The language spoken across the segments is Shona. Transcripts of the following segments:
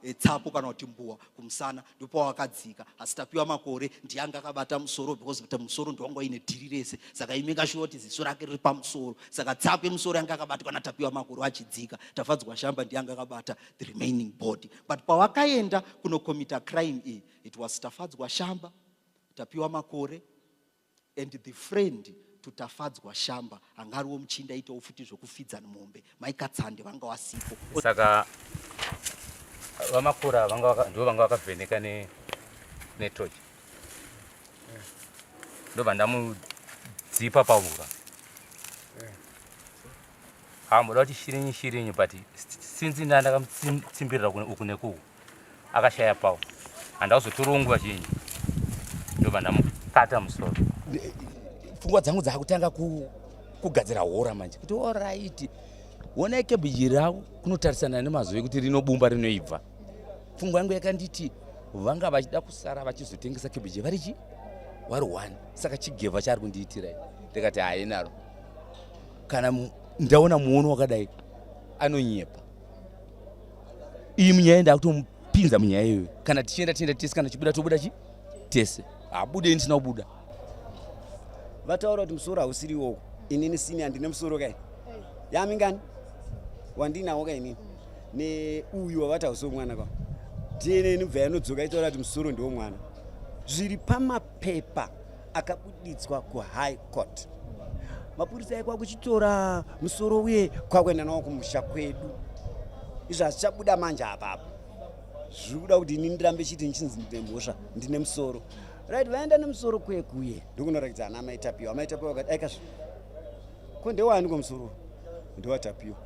eh, tsapo kana kuti mbuwa kumusana ndopawakadzika asi tapiwa makore ndiye anga akabata musoro because kuti musoro ndiwanga uine dhiri rese saka imeka shuwa kuti ziso rake riri pamusoro saka tsapo yemusoro yanga akabatwa natapiwa makore achidzika tafadzwa shamba ndiye anga akabata the remaining body but pawakaenda kunokomita crime iyi it was tafadzwa shamba tapiwa makore and the friend to Tafadzwa Shamba anga ariwo muchinda aitawo futi zvekufidza mombe mai Katsande vanga wasipo. Saka vamakura vanga ndivo vanga vakavheneka ne netochi ndobva ndamudzipa pahura amboda kuti shirinyi shirinyi but since nda ndakamutsimbirira uku nekuku akashaya pawo handakuzotorawo nguva zhinji ndobva ndamukata musoro pfungwa dzangu dzakutanga kugadzira hora manje kuti orit honai kebhiji ravo kunotarisana nemazuva ekuti rinobumba rinoibva pfungwa yangu yakanditi vanga vachida kusara vachizotengesa kebhiji vari chi wari one saka chigevha chaari kundiitira ndikati hainaro kana ndaona muono wakadai anonyepa iyi munyaya ndakutomupinza munyaya iyoyo kana tichienda tienda tese kana chibuda tobuda chi tese habude ini tisina kubuda vataura kuti musoro hausiri iwowo inini sini handine musoro kai yamingani wandinawo ka inini neuyu wavati hausi womwana ka dna inobva yanodzoka itaura kuti musoro ndewomwana zviri pamapepa akabuditswa kuhigh court mapurisa aikwa kuchitora musoro uye kwakuenda nawo kumusha kwedu izvo hazvichabuda manje apapo zviri kuda kuti ini ndirambe chiti ndichinzi ndine mhosva ndine musoro right vaenda nemusoro kwekuye ndokunorakidza ana amai tapiwa amai tapiwa vakati aikazve ko ndewani ko musoro ndewatapiwa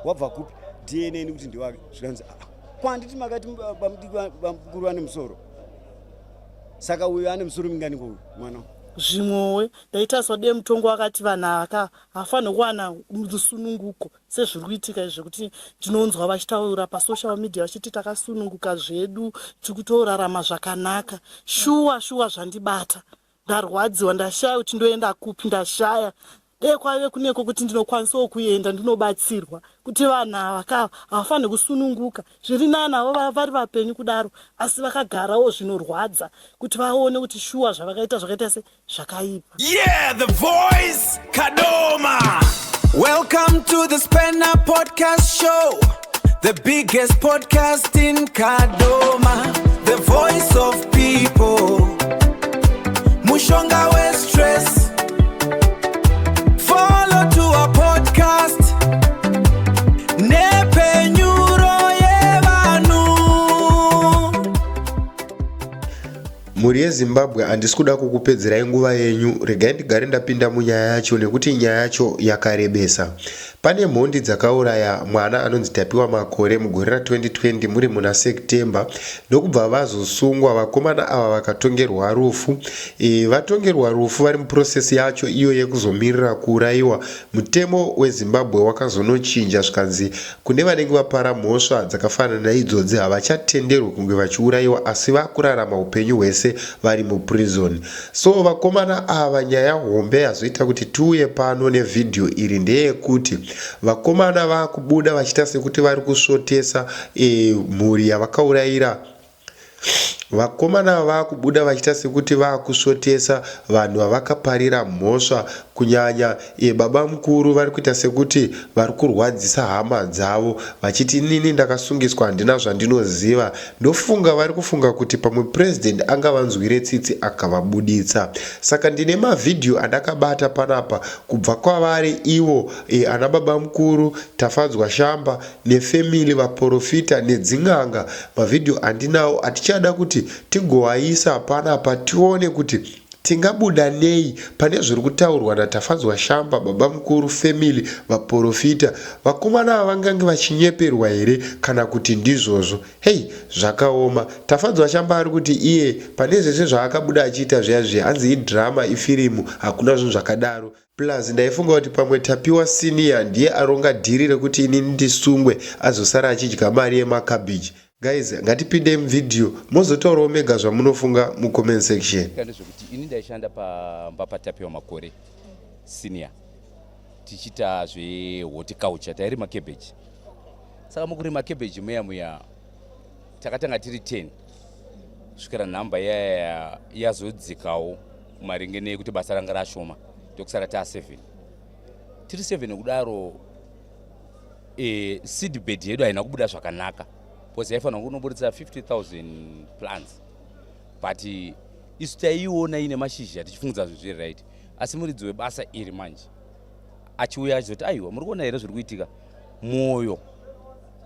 wabva kupi dna nekuti ndewake zvikanzi ah, kwanditi makati bamukuru vane musoro saka uyu ane musoro mingani ko mwana zvimwewe ndaita dee mutongo wakati vanhu ava havafaniri kuwana rusununguko sezviri kuitika izvi zvekuti ndinonzwa vachitaura pasocial media vachiti takasununguka zvedu tiri kutorarama zvakanaka shuwa shuwa zvandibata ndarwadziwa ndashaya kuti ndoenda kupi ndashaya dei kwaive kuneko kuti ndinokwanisawo kuenda ndinobatsirwa kuti vanhu ava ka havafaniri kusununguka zviri nani avo vari vapenyu kudaro asi vakagarawo zvinorwadza kuti vaone kuti shuwa zvavakaita zvakaita se zvakaipa Yeah, the voice, Kadoma. Welcome to the Spanner Podcast Show, the biggest podcast in Kadoma, the voice of people. Mushonga we stress. Follow to our podcast. Nepenyuro yevanhu. Mhuri yeZimbabwe handisi kuda kukupedzerai nguva yenyu regai ndigare ndapinda munyaya yacho nekuti nyaya yacho yakarebesa. Pane mhondi dzakauraya mwana anonzi Tapiwa Makore mugore ra 2020 muri muna September ndokubva vazosungwa vakomana ava vakatongerwa rufu. E, vatongerwa rufu vari muprocess yacho iyo yekuzomirira kuurayiwa. Mutemo weZimbabwe wakazonochinja zvikanzi Kune vanenge vapara mhosva dzakafanana naidzodzi havachatenderwi kunge vachiurayiwa asi vakurarama hupenyu hwese vari muprison. So vakomana ava nyaya hombe yazoita kuti tiuye pano nevideo iri ndeyekuti vakomana vakubuda vachiita sekuti vari kusvotesa e, mhuri yavakaurayira Vakomana ava vakubuda vachiita sekuti vakusvotesa vanhu vavakaparira mhosva kunyanya e, baba mukuru vari kuita sekuti vari kurwadzisa hama dzavo vachiti inini ndakasungiswa handina zvandinoziva. Ndofunga vari kufunga kuti pamwe president angavanzwire tsitsi akavabuditsa. Saka ndine mavhidhiyo andakabata panapa kubva kwavari ivo e, ana baba mukuru Tafadzwa Shamba nefamily vaporofita nedzin'anga mavideo andinawo atichada kuti tigoaisa panapa tione kuti tingabuda nei pane zviri kutaurwa naTafadzwa Shamba babamukuru family vaporofita vakomana ava vangange vachinyeperwa here kana kuti ndizvozvo hei zvakaoma Tafadzwa Shamba ari kuti iye pane zvese zvaakabuda achiita zviya zviya hanzi idrama ifirimu hakuna zvinhu zvakadaro Plus ndaifunga kuti pamwe Tapiwa senior ndiye aronga dhiri rekuti inini ndisungwe azosara achidya mari yema cabbage. Guys ngatipindei muvideo mozotaurawo mega zvamunofunga mu comment section. Ndezvekuti ini ndaishanda pamba paTapiwa Makore senior tichiita zvehorticulture tairima cabbage. Saka mukurima cabbage muya muya Takatanga tiri 10 kusvikira nhamba iyaya yazodzikawo maringe nekuti basa ranga rashoma, ndokusara taa 7. Tiri 7 kudaro, seed bed yedu haina kubuda zvakanaka because yaifanira kunoburitsa 50,000 plants, but isu taiiona ine mashizha tichifungudza zvinhu zviri right. Asi muridzi webasa iri manje achiuya achizoti, "Aiwa, muri kuona here zviri kuitika? Mwoyo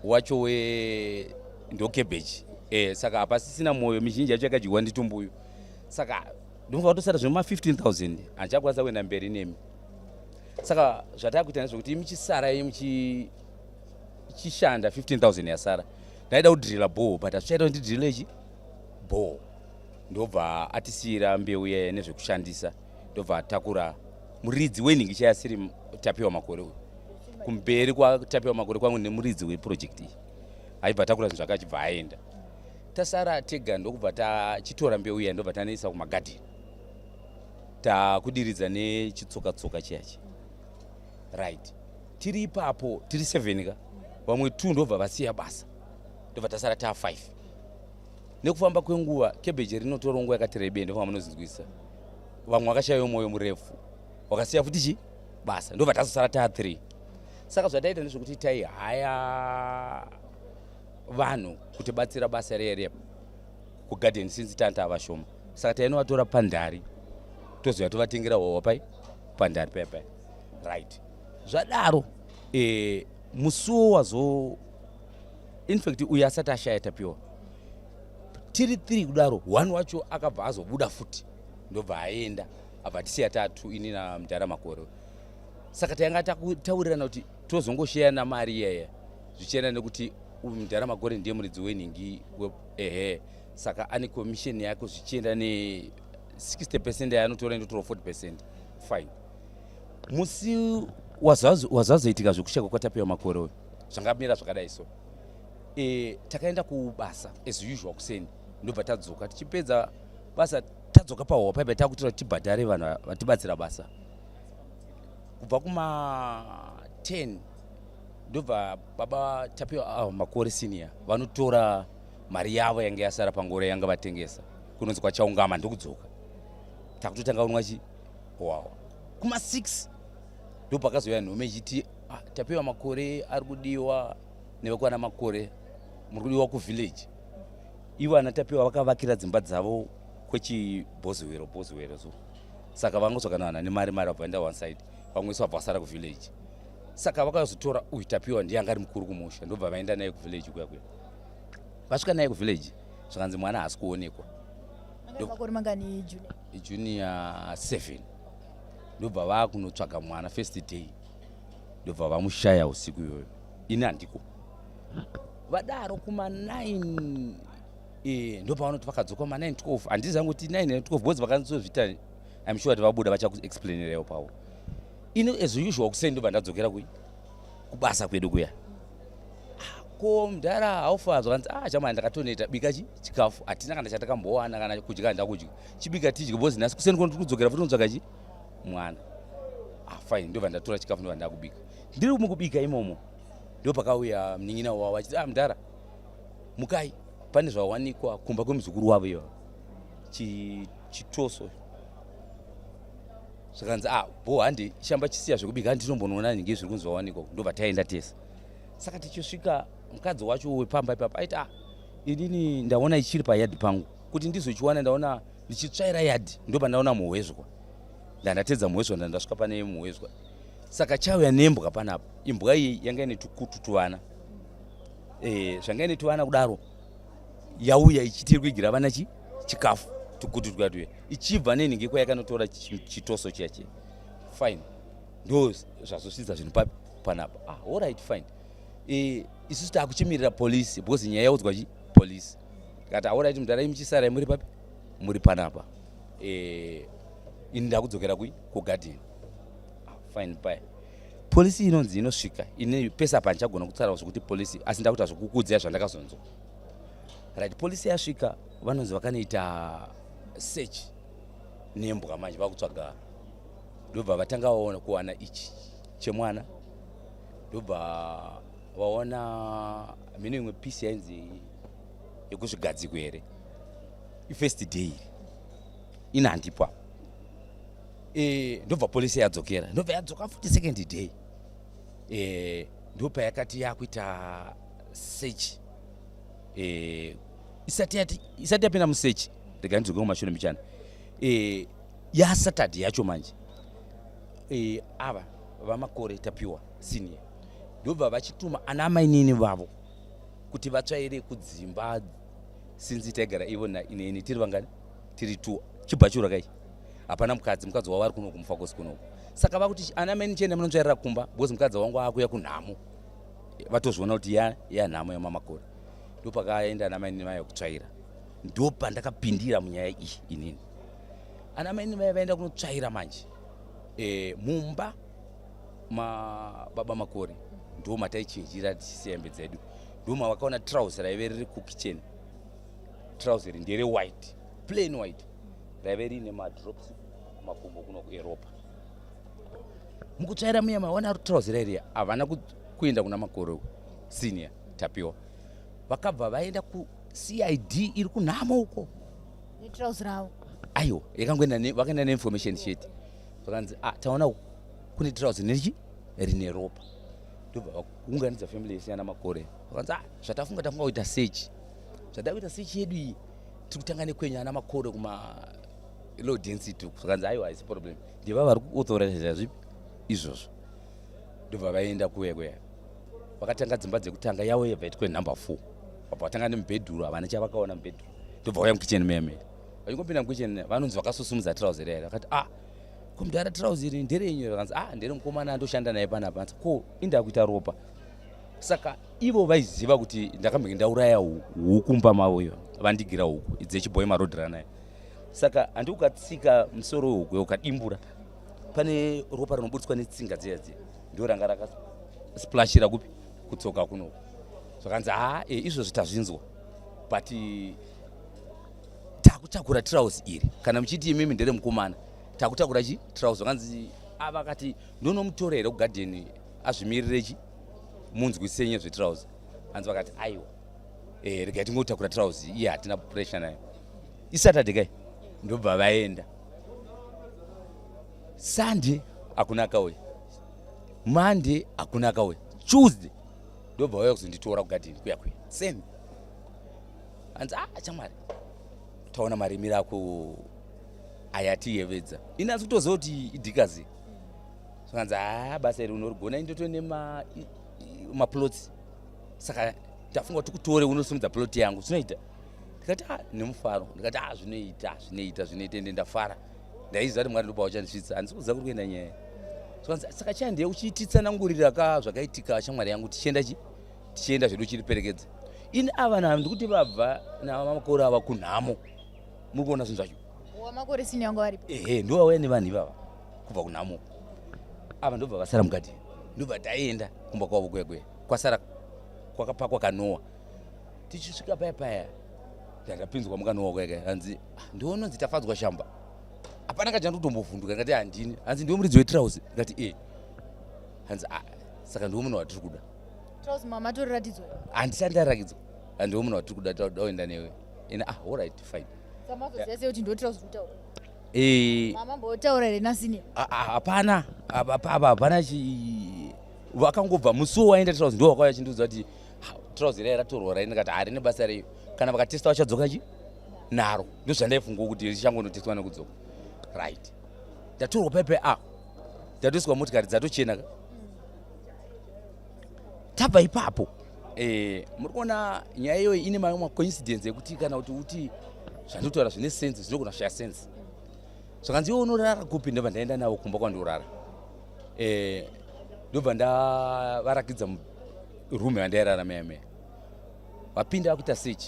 wacho we ndokebeji saka hapasisina mwoyo, mizhinji yacho yakadyiwa nditumbuyu, saka ndinofanira kutosara zvema 15,000, handichakwanisa kuenda mberi nemi. Saka zvatakuita ndezvekuti imi chisarai muchishanda 15,000 yasara. Ndaida kudhirila borehole, but hazvichaita kuti ndidhirile chi borehole." Ndobva atisiyira mbeu iyaya nezvekushandisa, ndobva atakura muridzi wenhingi chayasiri Tapiwa Makore uyu. Kumberi kwaTapiwa Makore kwangu nemuridzi weproject iyi, aibva atakura zvinhu zvake achibva aenda. Tasara tega, ndokubva tachitora mbeu iya, ndobva tanoisa kumagadheni, takudiridza nechitsoka-tsoka chiyachi. Right, tiri ipapo tiri 7 ka, vamwe 2 ndobva vasiya basa, ndobva tasara taa 5. Nekufamba kwenguva, kebheji rinotora nguva yakati rebei, ndobva munozinzwisa vamwe vakashayiwa mwoyo murefu, wakasiya futi chi basa, ndobva tazosara taa 3. Saka zvataita ndezvekuti taihaya vanhu kutibatsira basa riya riya kugadheni, since tanga vashoma. Saka tainovatora pandari, tozoya tovatengera hwahwa pai pandari paya paya. Right, zvadaro, musuwo wazo, in fact uyu asati ashaya Tapiwa, tiri 3 kudaro, one wacho akabva azobuda futi, ndobva aenda, abva tisiya tatu, ini namudhara Makore. Saka tainga taurirana kuti tozongosheyana mari iyaya zvichienda nekuti mudhara Makore ndiye muridzi wenhingi, ehe, saka ane commission yako zvichienda ne60 % yaanotora, indotora 40 %. Fine. Musi wazazoitika zvekushayikwa kwaTapiwa Makore uyu, zvangamira zvakadai. So takaenda kubasa as usual kuseni, ndobva tadzoka. Tichipedza basa, tadzoka pahwa paipa, takutora tibhadhare vanhu vatibatsira basa kubva kuma 10. Ndobva baba Tapiwa Makore Senior vanotora mari yavo yange yasara pangoro yanga vatengesa kunonzi kwaChaungama, ndokudzoka. Takutotanga kunwa chi hwawa kuma 6, ndopakazouya nhume ichiti, "Ah, Tapiwa Makore ari kudiwa nevekwana Makore, muri kudiwa kuvillage." Ivo ana Tapiwa vakavakira dzimba dzavo kwechibhoziwero bhoziwero, so saka vangotsvakana nemari mari, vabva vaenda one side, vamwe vese vabva vasara kuvillage. Saka vakazotora uyu Tapiwa, ndiye anga ari mukuru kumusha, ndobva vaenda naye kuvillage kuya kuya. Vasvika naye kuvillage, zvakanzi mwana haasi kuonekwa. Makore mangani Junior? Junior 7. Ndobva vakunotsvaga mwana first day, ndobva vamushaya usiku iyoyo. Ini handiko. Vadaro kuma 9, ndopavanoti vakadzoka kuma 9 12, handizi hangu kuti 9 12 because vakanzozvita. I'm sure kuti vabuda vachakuexplainirewo pavo. Ini as usual kuseni ndobva ndadzokera kui kubasa kwedu kuya. Ah, ko mudhara haufa? Zvakanzi, "Ah, chamani, ndakatoneta, bika chi chikafu, hatina kana chatakambowana, kana kudya handina kudya, chibika tidye because nhasi kuseni kuno tiri kudzokera futi unotsvaka chi mwana." Ah, fine. Ndobva ndatora chikafu, ndobva ndakubika. Ndiri mukubika imomo, ndo pakauya munin'ina wavo achiti, "Ah, mudhara, mukai, pane zvawanikwa kumba kwemuzukuru wavo." Ivo chitoso. Zvakanzi, "Ah, bo, handi shamba, chisiya zvekubika, handinombonoona nhingi zviri kunzi zvawanikwa." Ndobva taenda tese. Saka tichisvika, mukadzi wacho wepamba ipapo aiti, "Ah, inini ndaona ichiri payadhi pangu, kuti ndizochiwana ndaona ndichitsvaira yadhi, ndobva ndaona muhwezwa, ndandatedza muhwezwa, ndandasvika pane muhwezwa. Saka chauya nembwa panapa. Imbwa iyi yanga ine tukutu tuvana, zvanga ine tuvana kudaro, yauya ichiti iri kuigira vana chi chikafu, tukutu tuya tuya, ichibva nenhingi kwayakanotora chitoso chiya chiya. Fine, ndo zvazosvidza zvinhu papi panapa." Ah, alright, fine. Isusu taakuchimirira polisi because nyaya yaudzwa chi polisi. Tikati, "Alright, mudhara, muchisarai muri papi, muri panapa. Ini ndakudzokera kui kugadheni." Ah, fine. Paya polisi inonzi inosvika ine pese apa, handichagona kutaura zvokuti polisi, asi ndakuita zvokukuudzai zvandakazonzwa. Right, polisi yasvika, vanonzi vakanoita search nembwa manje, vakutsvaga, ndobva vatanga vaona kuwana ichi chemwana, ndobva vaona mhino imwe piece yainzi yekuti. yekuzvigadziko here ifirst day iri ini handipo apa e, ndobva polisi yadzokera ndobva yadzoka futi second day e, ndopayakati yakuita search e, isati yati isati yapinda musearch rega ndidzoke kumashure mbichana e, yasaturday yacho manje e, ava vamakore tapiwa senior ndobva vachituma ana mainini vavo kuti vatsvaire kudzimba since taigara ivo neni tiri vangani tiri two chibhachura kai hapana mukadzi mukadzi wavo ari kunoku mufakosi kunoku saka vakuti ana maini chienda munotsvairira kumba because mukadzi wangu akuya kunhamo vatozviona kuti ya yanhamo yamamakore ndopakaenda ana maini vaya kutsvaira ndopandakapindira munyaya iyi inini ana maini vaya vaenda kunotsvaira manje e, mumba mababa makore ndo mataichinjira tichisiya hembe dzedu ndo mavakaona trouser raive riri kukitchen trouser ndere white plain white raive riine madrops kumakumbo kuno kueropa mukutsvaira muya maona trouser rairiya havana kuenda kuna makore senior tapiwa vakabva vaenda kucid iri kunhamo uko netrauzi ravo aiwa yakangoenda vakaenda neinformation sheet vakanzi ah, taona kune trauzi nechi rine ropa ndobva vaunganidza family yese yana makore vakanzi ah, zvatafunga tafunga kuita search zvada kuita search yedu iyi tiri kutanga nekwenyu ana makore kuma low density zvakanzi aiwa haisi problem ndiva vari kuauthorize zvipi izvozvo ndobva vaenda kuya kuya vakatanga dzimba dzekutanga yavo yabva itwe number four vabva vatanga nemubhedhuru havana chavakaona mubhedhuru ndobva vauya mukitchen meya meya vachingopinda mukitchen vanonzi vakasusumudza trouser riya vakati ah komudhara trouser iri nderenyu vakanzi ah ndere mukomana andoshanda naye panapa anzi ko indaa kuita ropa saka ivo vaiziva kuti ndakambenge ndauraya huku mumba mavo iyo vandigira huku dzechibhoyi marodhirana saka handi ukatsika musoro wehuku ukadimbura pane ropa rinoburitswa netsinga dziya dziya ndo ranga rakasplashira kupi kutsoka kunoku zvakanzi haa e, izvozvi tazvinzwa but takutakura trouse iri kana muchiti imimi ndere mukomana takutakura chi trouse zvakanzi avakati ndonomutora here kugadheni azvimirire chi munzwisenye zvetrouse hanzi vakati aiwa e, regai tingotakura trouse iye hatina pressure nayo isaturday kai ndobva vaenda sunday hakuna akauya monday hakuna akauya tuesday ndobva vauya kuzonditora kugadheni kuya kuya same hanzi ah chamwari taona marimiro ako ayatiyevedza ini asi kutoziva kuti idhikazi zvakanzi haa basa iri unorigona indotone maplots saka ndafunga kuti kutore unosimudza plot yangu zvinoita ndikati a ah, nemufaro ndikati a ah, zvinoita zvinoita zvinoita ende ndafara ndaiziva kuti mwari ndopauchandisvitsa handisi kuziva kuri kuenda nyaya zvakanzi saka chandiye uchiititsanangurira ka zvakaitika shamwari yangu tichienda chi tichienda zvedu uchiriperekedza ini ava navo ndikuti vabva navamakore ava kunhamo muri kuona zvinhu zvacho wamakore sini yangu varipo ehe ndovauya nevanhu ivava kubva kunhamo ava ndobva vasara mukati ndobva taenda kumba kwavo kuya kuya kwasara kwakapakwa kanowa tichisvika paya paya ndakapinzwa mukanowa kuya kuya hanzi ah, ndiononzi tafadzwa shamba hapana kacha ndotombovhunduka ndikati handini hanzi ndiwe muridzi wetrausi ndikati e hanzi ah, saka ndiwe munhu watiri kuda Trauzi mama toriratidzwa. Handisati ndarakidzwa. Handiwo munhu watiri kuda toenda newe. Ina ah all right fine. Samazoziva sei kuti ndo trauzi kutaura? Eh. Mama mbotaura here nasini? Ah, ah hapana. Apa hapana chi vakangobva musi waenda trauzi ndo wakauya chindiudza kuti trauzi riya ratorwa rai ndikati harine basa reyo. Kana vakatesta vachadzoka chi naro. Ndozvandaifunga kuti richangonotestwa nekudzoka. Right. Ndatorwa pepe ah. Ndatoiswa motikari dzatochena ka. Tabva ipapo eh, muri kuona nyaya iyoyi ine mamwe macoincidence ekuti kana kuti uti zvandinotaura zvine sense zvinogona kushaya sense zvakanzi iwe unorara kupi ndobva ndaenda navo kumba kwandorara eh, ndobva ndavarakidza room yandairara meya meya vapinda vakuita search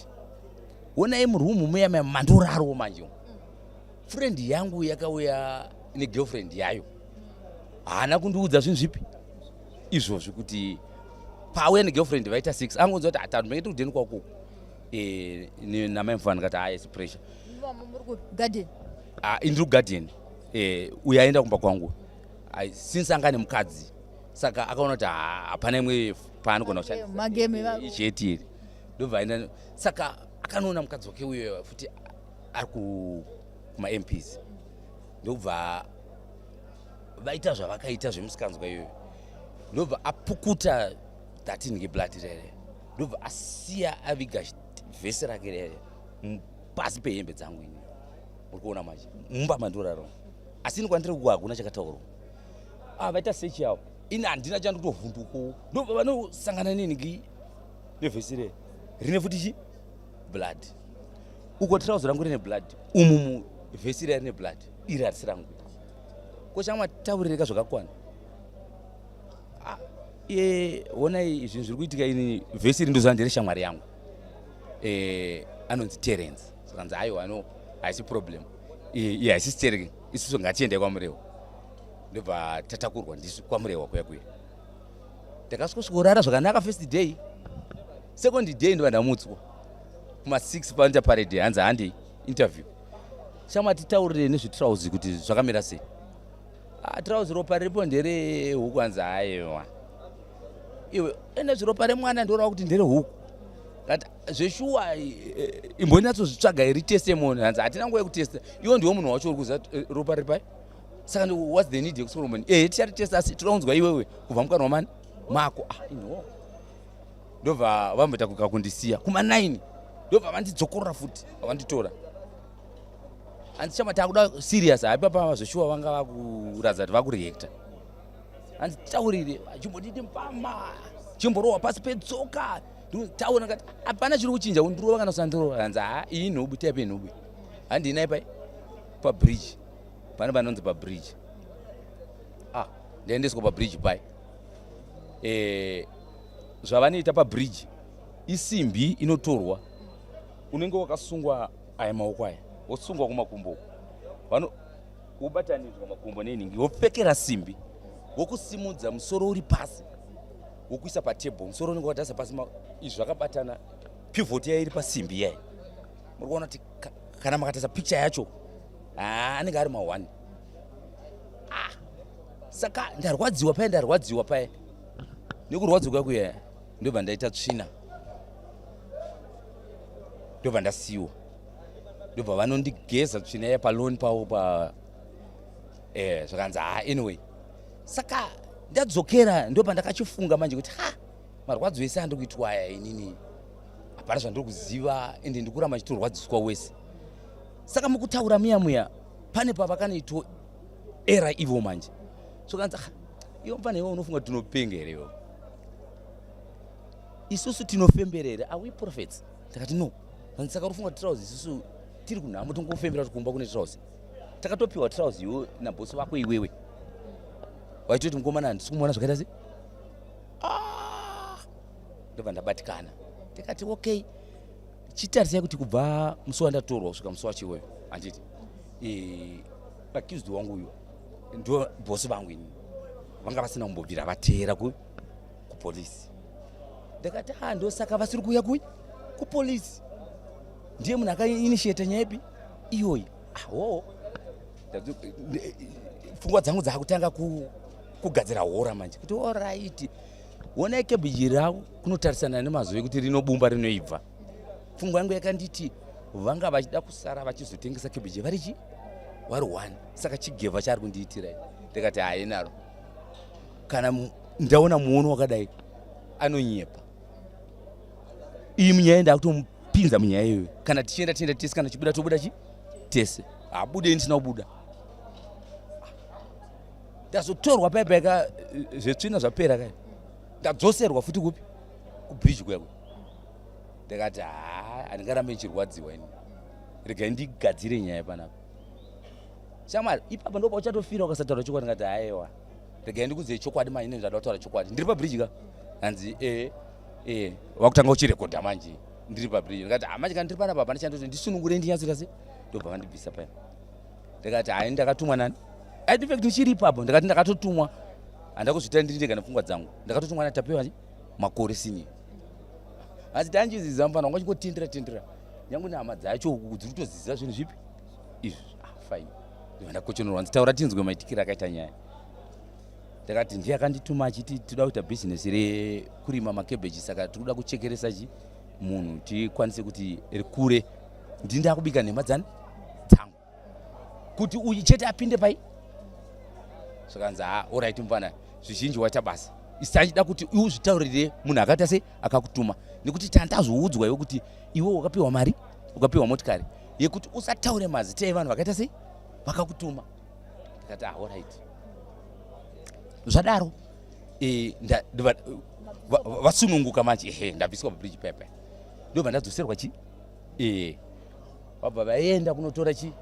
wonai muroom muya meya mandorarawo manje friend yangu yakauya negirlfriend yayo haana kundiudza zvinhu zvipi izvozvi kuti pauya negirlfriend vaita six angonzwa kuti atatu menge tikudeni kwako eh, namai mfana ndikati hayi ah, pressure ah, indiri kugarden eh, uyo aenda kumba kwangu since anga nemukadzi saka akaona kuti hapana imwe paanogona kushandisa iri ndobva aenda saka Akanoona mukadzi wake uyo futi ari kumaMPs, ndobva vaita zvavakaita zvemusikanzwa iyoyo, ndobva apukuta that ngeblood rere, ndobva asiya aviga vhesi rake rere pasi pehembe dzangu. Ini muri kuona manje mumba mandorarama, asi ini kwandiri kuko hakuna chakataurwa. Ah, vaita search yavo, ini handina chandikutovhunduko. Ndobva vanosangana nenhingi nevhesi rere rine futi chi blood uko, trouser rangu rine blood umu, vhesi rere rine blood, iri harisi rangu. Ko chamwataurireka zvakakwana? Ah, iye honai zvinhu zviri kuitika. Ini vhesi iri ndoziva ndere shamwari yangu anonzi Terence. Saka aiwa, no, haisi problem iye, haisi stereki, isusu ngatiendei kwaMurewa. Ndobva tatakurwa ndisu kwaMurewa kuya kuya. Takasvika, zvakanaka first day. Second day ndobva ndamutswa kuma6 panoita parade, hanzi handei interview, chama titaurire nezvetrauzi kuti zvakamira sei. Ah, trauzi ropa riripo nderehuku. Hanzi aiwa iwe, ene zviropa remwana ndoreva kuti nderehuku. Kati zveshuwa imbonyatsozvitsvaga iri testimony. Hanzi hatina nguva yekutesta, iwo ndiwo munhu wacho uri kuziva ropa riri pai, saka what's the need yekusoromoni? Ehe, ticharitesta, asi toda iwewe kubva mukanwa mani mako. Ah, ino ndobva vamboita kukakundisiya kuma9, ndobva vandidzokorora futi, vanditora, hanzi chama takuda serious. Haipapa zveshuwa vanga vakuratidza kuti vakureacta. Hanzi taurire, chimbodidi mpama, chimborohwa pasi petsoka, taura. Kati hapana chiri kuchinja, undirova kana usandirova. Hanzi ha, iyi nhubu, type yenhubu handina ipai pabridge, pane panonzi pabridge. Ah, ndaendeswa pabridge pai. Zvavanoita pabridge, isimbi inotorwa, unenge wakasungwa aya maoko aya, wosungwa kumakumbo uku, wobatanidzwa makumbo nenhingi, wopfekera simbi, wokusimudza musoro uri pasi, wokuisa patable, musoro unenge wakatarisa pasi, izvi zvakabatana, pivot yayo iri pasimbi yayo. Muri kuona kuti kana makatarisa picture yacho, haa, anenge ari ma1. Ah, saka ndarwadziwa paye, ndarwadziwa paye, nekurwadziwa kuya ndobva ndaita tsvina, ndobva ndasiyiwa, ndobva vanondigeza tsvina iya palawn pavo pa zvakanzi ha, anyway. Saka ndadzokera, ndobva ndakachifunga manje kuti ha, marwadzo ese andiri kuitwa aya, inini hapana zvandiri kuziva, ende ndikuramba ndichitorwadziswa wese. Saka mukutaura muya muya pane pavakanoitwa era ivo manje, so kanzi, "Ah, iwe mufana iwe, unofunga kuti tinopenga here iwewe? Isusu tinofemberera, are we prophets?" Ndakati no. Kanzi saka unofunga kuti trousers, isusu tiri kunhamo tongofembera kuti kumba kune trousers? Takatopiwa trousers iwe nabhosi vako iwewe, waitoti mukomana handisi kumuona zvakaita sei. Ah! Ndobva ndabatikana, ndikati okay, chitarisai kuti kubva musi wandatorwa kusvika musi wacho iweyo, handiti accused wangu uyu ndo bhosi vangu ini, vanga vasina kumbobvira vateera kupolisi. Ndakati a, ndosaka vasiri kuuya kui kupolisi, ndiye munhu akainitiata nyaya ipi iyoyi. Aho, pfungwa dzangu dzaakutanga kugadzira hora manje kuti alright, honai cabbage ravo kunotarisana nemazuva ekuti rinobumba rinoibva. Pfungwa yangu yakanditi vanga vachida kusara vachizotengesa cabbage vari chi vari one, saka chigevha chaari kundiitira. Ndikati hai naro, kana ndaona muono wakadai anonyepa. Iyi munyaya ndakutomupinza munyaya iyoyo. Kana tichienda tienda tese, kana chibuda tobuda chi tese, habude ndisina kubuda. Ndazotorwa paya paika zvetsvina zvapera kai, ndadzoserwa futi kupi, kubridge kuya kuya. Ndakati haa, handingarambe ndichirwadziwa ini, regai ndigadzire nyaya panapa. Shamwari, ipapa ndo pauchatofira ukasataura chokwadi. Ndikati haiwa, regai ndikudzei chokwadi manje, ndada kutaura chokwadi. Ndiri pabridge ka. Hanzi ee ee, vakutanga uchirekodha manje ndiri pabridge. Ndikati ha, manje kana ndiri panapa hapana chandoti, ndisunungure ndinyatsoita se. Ndobva vandibvisa paya. Ndikati hai, ndakatumwa nani? In fact ndichiri ipapo ndakati ndakatotumwa, handakuzviita ndiri ndega nepfungwa dzangu, ndakatotumwa naTapiwa Makore Senior. Asi tanchiziza mufana wanga uchingotendera tendera, nyange nehama dzacho uku dziri kutoziziva zvinhu zvipi izvi. Ah, fine. Ndobva ndakochonorwa, nditaura tinzwe maitikiro akaita nyaya. Ndakati ndiye akandituma achiti toda kuita bhizinesi rekurima makebheji, saka tiri kuda kuchekeresa chi munhu tikwanise kuti rikure. Ndini ndakubika nhema dzani dzangu kuti uyu chete apinde pai. Zvakanzi ha orit mufana, zvizhinji waita basa. Isi tachida kuti iwe uzvitaurire munhu akaita se akakutuma, nekuti tandazoudzwa iwe kuti iwe wakapiwa mari, ukapiwa motikari yekuti usataure mazita evanhu vakaita sei vakakutuma. Ndikati ah, orit. Zvadaro e, vasununguka manje. Ehe, ndabviswa pabridge pepe, ndobva ndadzoserwa chi e, vabva vaenda kunotora chi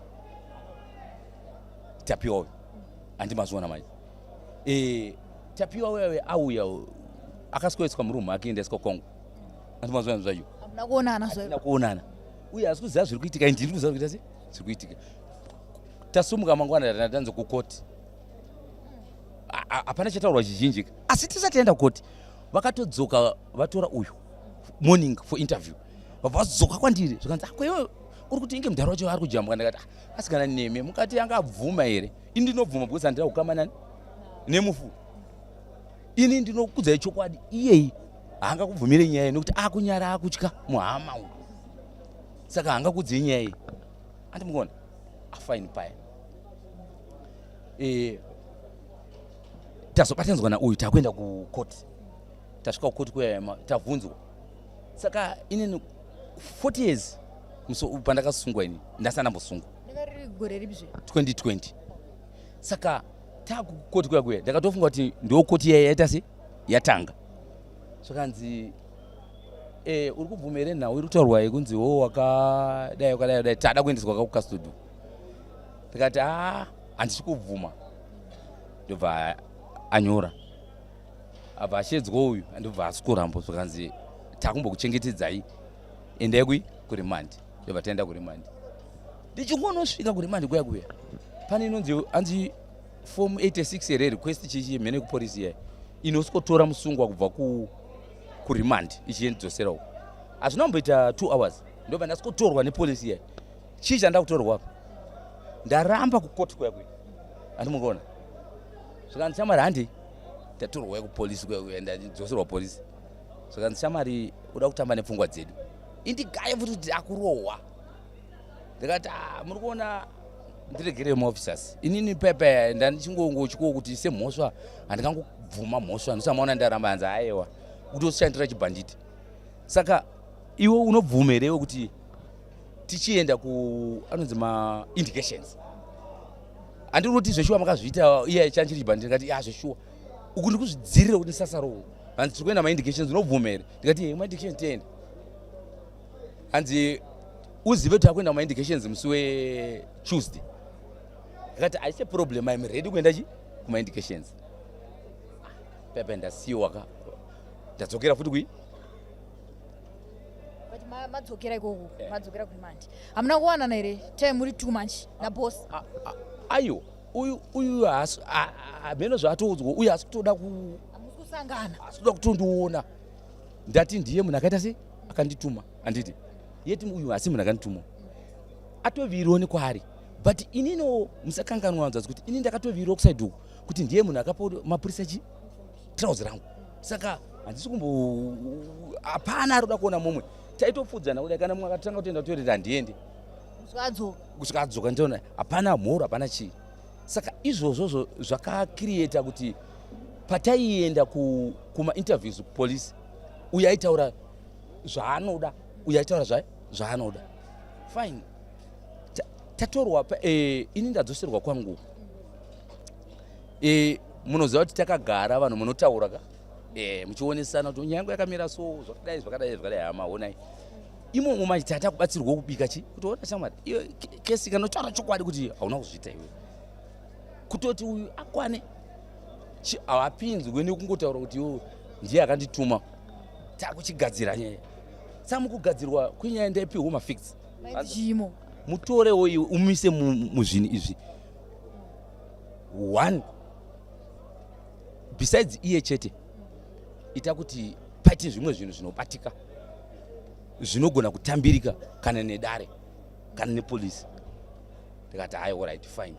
Tapiwa uyu, handi mazviona manje. E, Tapiwa uya auya akasweswa murumu akiendeswa Kongo, handi mazviona zvacho. Hamuna kuonana zvayo? Hatina kuonana. Uye asi kuziva zviri kuitika, ndini kuziva kuita se zviri kuitika. Tasumuka mangwana tanzi kukoti, hapana chataurwa chizhinji, asi tisati taenda kukoti vakatodzoka vatora uyu morning for interview. Vabva vadzoka kwandiri, zvikanzi, "Ah, iwe uri kuti inge mudhara wacho ari kujambwa." Ndakati, "Ah, asi kana nemi mukati angabvuma here? Ini ndinobvuma because handina kukama nani nemufu. Ini ndinokudzai chokwadi, iyeyi haangakubvumire nyaya iyi nekuti akunyara, akutya muhama uyu, saka haangakudzei nyaya iyi." Andimukuona afaini paya. Tazobatanidzwa nauyu, takuenda kukoti. Tasvika kukoti kuya, tabvunzwa. Saka inini 40 years musi pandakasungwa, ini ndasana ndambosungwa. Ndinga riri gore ripi zve? 2020. Saka takukoti kuya kuya, ndakatofunga kuti ndokoti iya yaita se yatanga. Zvakanzi, uri kubvuma here nhau iri kutaurwa yekunzi wo wakadai wakadai wakadai, tada kuendeswa kakukastody? Ndikati, a, handisi kubvuma. Ndobva anyora, abva ashedzwa uyu, andobva asikuramba. Zvakanzi, takumbokuchengetedzai, endai kui kuremand. Ndobva taenda kuremand. Ndichingonosvika kuremand kuya kuya, pane inonzi anzi form 86 here, request chichi mhene kupolisi iya inosikotora musungwa kubva kuremand ichiendidzosera uko. Hazvina kumboita 2 hours, ndobva ndasikotorwa nepolisi iya. Chii chanda kutorwa apa? Ndaramba kukoti kuya kuya, handimukuona. Zvikanzi, shamwari, handi tatorwa kupolisi kuya kuya, ndadzoserwa polisi. Zvikanzi, shamwari, uda kutamba nepfungwa dzedu. Indigaye futi kuti akurohwa. Ndikati, "Ah, muri kuona, ndiregere maofficers. Inini pepe ndandichingongochikowo kuti semhosva handingangobvuma mhosva, ndisamaona ndaramba." Hanzi, aiwa, kuti ushandira chibhanditi, saka iwe unobvuma here iwe kuti tichienda ku anonzi maindications? Handiri kuti zveshuwa makazviita iye chanchiri chibhanditi? Ndikati, ya, zveshuwa, uku ndikuzvidzirira kuti ndisasarohwa. Hanzi, tiri kuenda maindications, unobvuma here? Ndikati, "Ye, maindications tiende." Hanzi, uzive kuti takuenda kumaindications musi weTuesday. Ndikati, haisi problem, im ready kuenda chi kumaindications. Pepe ndasiyiwa ka, ndadzokera futi kui But madzokera ikoko, madzokera kuremand, hamuna kuwanana here time muri too much naboss? Aiwa, uyu haasi hameno zvaatoudzwa. Uyu haasi kutoda ku Hamusi kusangana? Haasi kuda kutondiona. Ndati ndiye munhu akaita sei akandituma, handiti? Yeti uyu hasi munhu akandituma, atoviriwo nekwaari. But ininiwo musakanganwa hanzvadzi kuti ini ndakatoviriwo kuside uku kuti ndiye munhu akapa mapurisa chi trouser rangu. Saka handisi kumbo, hapana ari kuda kuona mumwe. Taitopfudzana kudai, kana mumwe akatanga kutoenda kutoilet, handiendi. Kusvika adzoka. Kusvika adzoka. Nditoona hapana mhoro, hapana chii. Saka izvozvozvo zvakakirieta kuti pataienda kumainterviews kupolisi, uyu aitaura zvaanoda, uyu aitaura zvaanoda. Fine. Tatorwa ini ndadzoserwa kwangu. Munoziva kuti takagara, vanhu munotaura ka, muchionesana kuti nyaya yangu yakamira so, zvakadai zvakadai zvakadai. Hama, onai imomo manje tata kubatsirwa kubika chi kuti ona shamwari, iyo kesi kanotaura chokwadi kuti hauna kuzviita iwe, kutoti uyu akwane havapinzwe nekungotaura kuti iwo ndiye akandituma. Takuchigadzira nyaya. Samukugadzirwa kwenyaya ndaipiwa mafix. Mainzi chimo? Mutorewo iwe umise muzvinhu izvi one besides iye chete, ita kuti paite zvimwe zvinhu zvinobatika, zvinogona kutambirika kana nedare kana nepolisi. Ndikati, hai, alright, fine.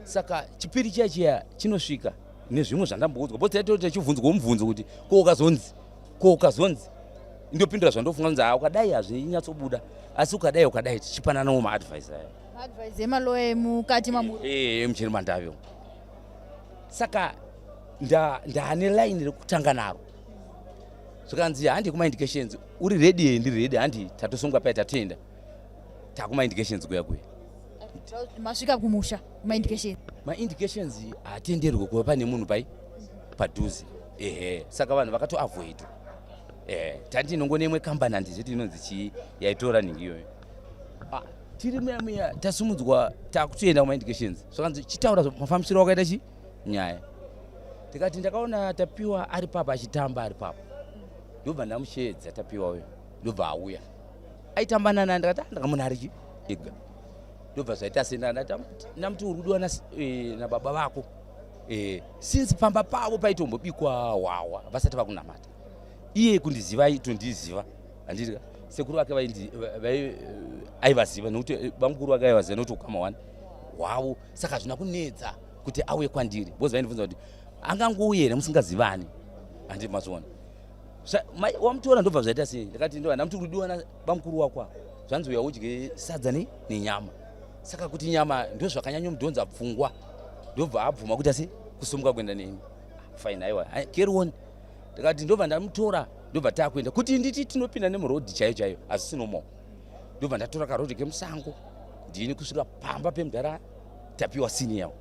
Saka chipiri chiya chiya chinosvika nezvimwe zvandamboudzwa, because taitoti tichibvunzwa mubvunzo kuti ko ukazonzi, ko ukazonzi. Ndopindura zvandofunga kunzi haa ukadai hazvinyatsobuda asi ukadai ukadai tichipananawo maadvice aya. Maadvice emaloya emukati mamuri. Eh, emucheri mandavyo. Saka ndaane line rekutanga naro. Zvikanzi handi kuma indications uri ready here ndiri ready handi tatosungwa paya tatoenda. Takuma indications kuya kuya. Masvika kumusha kuma indications. Ma indications haatenderwe kuva pane munhu pai padhuze. Ehe, saka vanhu vakato avoid. Eh, tandi inongone imwe company handizviti inonzi chii yaitora nhingi iyoyo. Ah, tiri muya muya tasumudzwa takutoenda kuma indications. Zvakanzi chitaura mafambisiro wakaita chi nyaya. Ndikati ndakaona Tapiwa ari papa achitamba ari papa. Ndobva ndamusheedza Tapiwa uyo. Ndobva auya. Aitamba nana ndikati ah, ndakamuona ari chi ega. Ndobva zvaita sei ndamuti uri kudiwa nababa vako. Since pamba pavo paitombobikwa hwahwa vasati vakunamata. Iye kundiziva aitondiziva. Handiti ka? Sekuru vake aivaziva nekuti bamukuru vake aivaziva nekuti ukama hwani hwavo. Saka hazvina kunetsa kuti auye kwandiri because vaindibvunza kuti angangouye here musingazivani. Handiti mazviona. Wamutora ndobva zvaita sei? Ndakati ndobva ndamuti uri kudiwa nabamukuru wako apa. Zvanzi uya udye sadza nenyama. Saka kuti nyama ndozvakanyanyomudhonza pfungwa. Ndobva abvuma kuti asi kusumuka kuenda neni. Fine, aiwa. Carry on. Ndikati ndobva ndamutora ndobva takuenda kuti nditi tinopinda nemuroad chaiyo chaiyo hazvisi normal. Ndobva ndatora karoad kemusango ndini kusvika pamba pemudhara Tapiwa senior.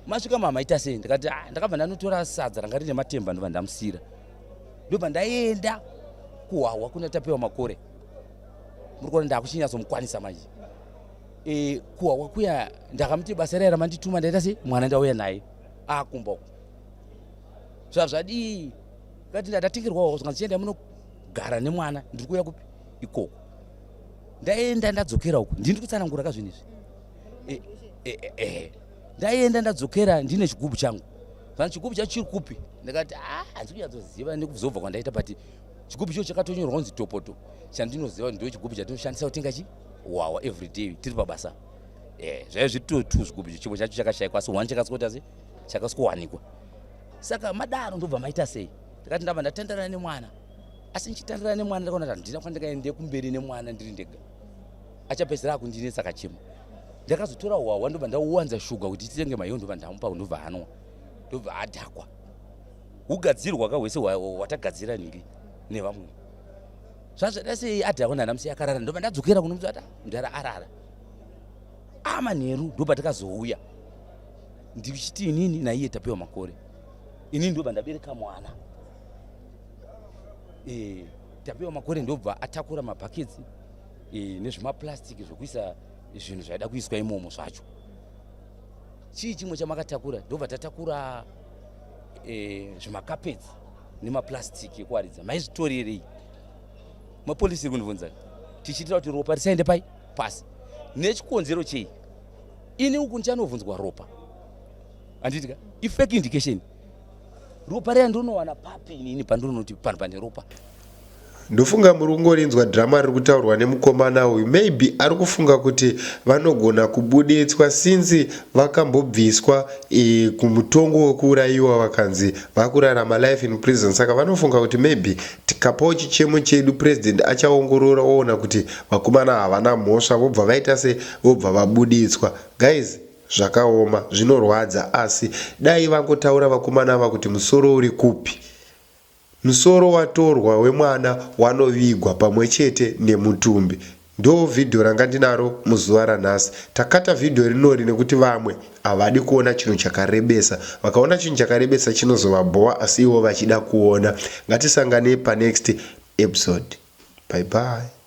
Masvika mama ita sei? Ndikati ah, ndakabva ndanotora sadza ranga rine matemba ndobva ndamusira. Ndobva ndaenda kuhwahwa kuna Tapiwa Makore. Muri kuona ndakuchinyatsomukwanisa manje. Kuhwahwa kuya ndakamuti basa riya ramandituma ndaita sei? Mwana ndauya naye akumba uko. Zvazvadii? Ndikati ndatatengerwawo zvikanzi chienda munogara nemwana ndiri kuuya kupi ikoko. Ndaenda ndadzokera uko ndini kutsanangura ka zvinhu izvi. Ndaenda ndadzokera ndine chigubhu changu. Zvanzi chigubhu chacho chiri kupi? Ndikati ah, handisi kunyatsoziva nekuzobva kwandaita but chigubhu icho chakatonyorwa kunzi topoto. Chandinoziva ndo chigubhu chatinoshandisa kutenga chi hwahwa everyday tiri pabasa. Zvaive zviri two zvigubhu icho chimwe chacho chakashaikwa asi one chakasikuita sei? Chakasikuwanikwa. Saka madaro ndobva maita sei? Ndikati ndabva ndatandana nemwana. Asi ndichitandana nemwana ndakaona kuti handina kwandingaende kumberi nemwana ndiri ndega. Achapedzisira akundinetsa akachema. Ndakazotora hwahwa ndobva ndauwanza shuga kuti titenge mayo ndobva ndamupa ndobva anwa. Ndobva adhakwa. Hugadzirwa ka hwese hwatagadzira nhingi nevamwe. Zvazvada sei adhakwa ndanamusiya akarara ndobva ndadzokera kunomuti ati mudhara arara. Amanheru ndobva takazouya. Ndichiti inini naiye Tapiwa Makore. Inini ndobva ndabereka mwana. Tapiwa Makore ndobva atakura mabhaketsi nezvimaplastic zvekuisa zvinhu zvaida kuiswa imomo zvacho. Chii chimwe chamakatakura? Ndobva tatakura zvimakapetsi nemaplastic ekuwaridza. Maizvitorerei? Mapolisi iri kundibvunza. Tichiitira kuti ropa risaende pai? Pasi. Nechikonzero chei? Ini uku ndichanovhunzwa ropa. Handiti ka? Ifake indication. Ropa riya ndinowana papi inini pandinoti panhu pane ropa? Ndofunga muri kungorinzwa drama riri kutaurwa nemukomana uyu maybe ari kufunga kuti vanogona kubuditswa since vakambobviswa e, kumutongo wekuurayiwa vakanzi vakurarama life in prison saka vanofunga kuti maybe tikapawo chichemo chedu president achaongorora oona kuti vakomana havana mhosva vobva vaita se vobva vabuditswa guys zvakaoma zvinorwadza asi dai vangotaura vakomana ava kuti musoro uri kupi Musoro watorwa wemwana wanovigwa pamwe chete nemutumbi. Ndoo video ranga ndinaro muzuva ranhasi. Takata video rinori nekuti vamwe havadi kuona chinhu chakarebesa. Vakaona chinhu chakarebesa chinozovabhowa asi ivo vachida kuona. Ngatisanganei panext episode. Bye bye.